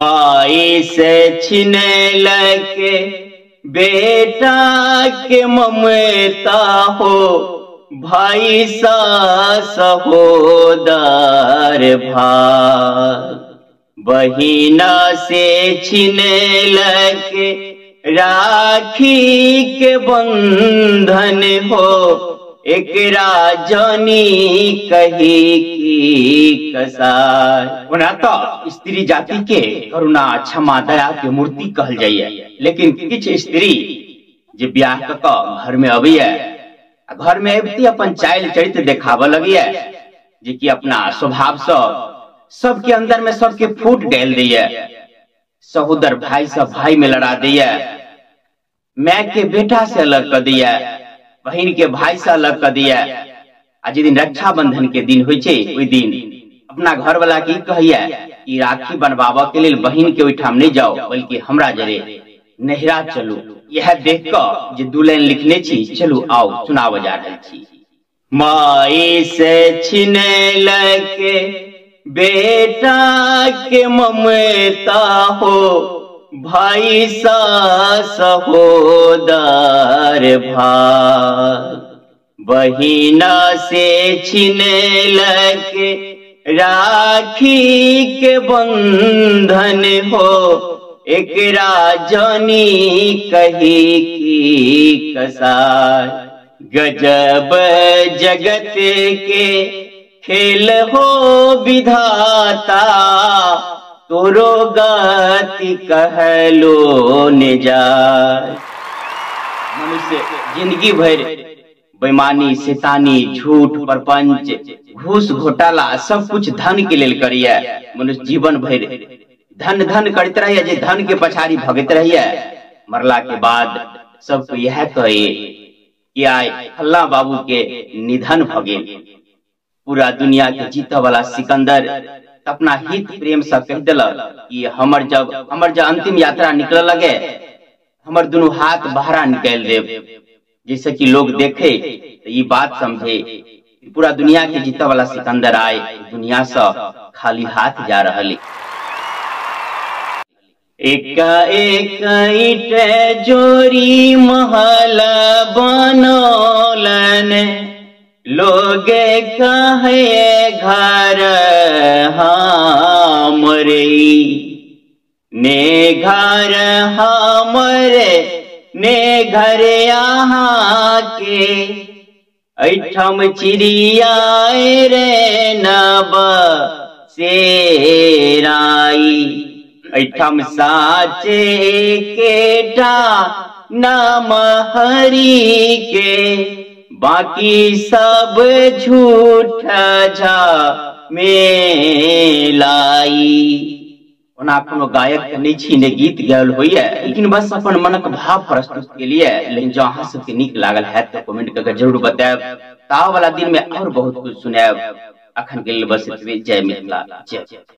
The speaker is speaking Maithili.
माई से छिनलक बेटा के ममता हो, भाई सा सहोदर भाई। बहिना से छिनलक राखी के बंधन हो, एकरा जनी कही की कसाई। ओना तो स्त्री जाति के करुणा क्षमा दया के मूर्ति कहल जाइए, लेकिन किछ स्त्री जे ब्याह क घर में अबैया, घर में अबिते अपन चाइल चरित्र देखाबऽ लगैया, जे कि अपना स्वभाव से सबके अंदर में सबके फूट डाल दैया, सहोदर भाई से भाई में लड़ा दैया, my के बेटा से अलग कर दैया, बहिन के भाई से अलग कर दिया। आ जे दिन रक्षाबंधन के दिन होइ छै, ओहि दिन अपना घर वाला के कहैया कि राखी बनवाबऽ के लेल बहिन के ओहिठाम नहीं जाओ, बल्कि हमरा जरे नहिरा चलू। यह देख कऽ जे दू लाइन लिखने छी, चलू आओ सुनाबऽ जा रहल छी। माई से छिनलक बेटा के ममता हो, भाई सा सहोदर भाई। बहिना से छिनलक राखी के बंधन हो, एकरा जनी कही की कसाई। गजब जगत के खेल हो विधाता, तोरो गति कहलो ने जाय। मनुष्य जिंदगी भर बेईमानी, शैतानी, झूठ, प्रपंच, घूस, घोटाला सब कुछ धन के लेल करिए। मनुष्य जीवन भर धन धन करते रहिए, जे धन के पछाड़ी भगैत रहिए। मरला के बाद सबको यह कहे कि आइ फल्ला बाबू के निधन भ गेल। पूरा दुनिया के जीतऽ वाला सिकंदर अपना हित प्रेम से कह दिलक कि हमर जब अंतिम यात्रा निकल लगे, हमर दुनू हाथ बहरा निकालि देब, जैसे कि लोग देखे तो ये बात समझे पूरा दुनिया के जीतऽ वाला सिकंदर आए दुनिया से खाली हाथ जा रहा। एक एक ईट जोरी महल बनौलन, लोग कहे घर हमरे, ने घर हमरे ने घर यहाँ के, ऐठम चिड़िया रे नब सेराई। ऐठम साचे केटा नाम हरि के, बाकी सब झूठ झमेलाई। ओना कोनो गायक के नहीं छी, ने गीत गायल होइए, लेकिन बस अपन मनक भाव प्रस्तुत के लिए। लेकिन जो अहाँ सबके नीक लागल हैत तो कमेंट करके जरूर बतायब। ताव वाला दिन में और बहुत कुछ सुनायब। अखन के लिए बस एतबे। जय मिथिला, जय।